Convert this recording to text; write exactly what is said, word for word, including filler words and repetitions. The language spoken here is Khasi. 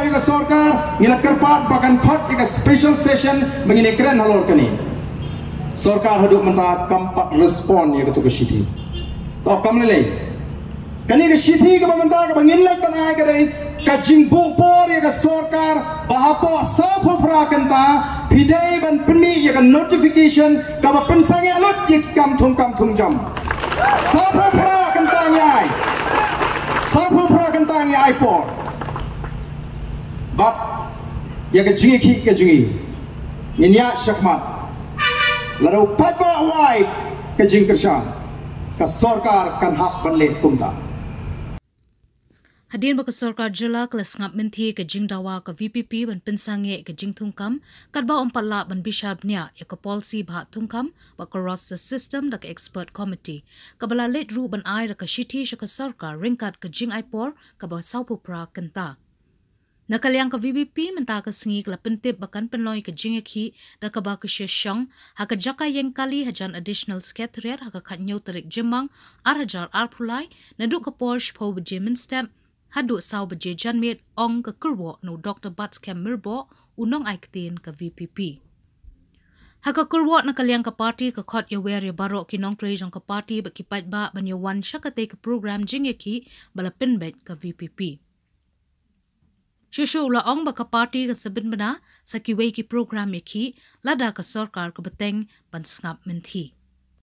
Ka sorkar ngi la kyrpad ba kan khot ïa ka special session ba ngin ïakren halor kane. Sorkar haduh mynta kam pat respond ïa katu ka shithi. To kam lei lei. Kane ka shithi kaba mynta kaba ngin leit ban ai ka dei ka jingbuh bor ïa ka sorkar ba hapoh sawphew phra kynta phi dei ban pynmih ïa ka notification kaba pynsangeh lut ïa ki kam thung kam thung jam. Sawphew phra kynta ngi ai. Sawphew phra kynta ngi ai por. Bad ïa ka jingïakhih ka jong ngi ngin ïaid shakhmat. Lada u paidbah u ai ka jingkyrshan, ka sorkar kan hap ban leh kumta. Hadien ba ka sorkar jylla ka la sngap mynthi ka jingdawa ka V P P ban pynsangeh ka jingthungkam, katba ym pat lah ban bishar bniah ïa ka policy bhah thungkam bad ka roster system da ka expert committee, kaba la leit ruh ban ai da ka shithi sha ka sorkar ryngkat ka jingai por kaba sawphew phra kynta. Na ka liang ka V P P mynta ka sngi ka la pyntip ba kan pynlong ïa ka jingïakhih da kaba ka sha shong ha ka jaka ïeng kali hajan Additional Secretariat ha ka khathynñiew tarik Jymmang ar hajar arphew lai, naduh ka por shiphew baje mynstep haduh saw baje janmiet, ong ka kyrwoh na u Doktor Batskhem Myrboh, u nongai ktien ka V P P. Ha ka kyrwoh na ka liang ka party ka khot ïawer ïa baroh ki nongtrei jong ka party bad ki paidbah ban ïawan sha katei ka program jingïakhih ba la pynbeit ka V P P. Shuh shuh u la ong ba ka party kan sa pynbna sa kiwei ki program ïakhih lada ka sorkar ka bteng ban sngap mynthi.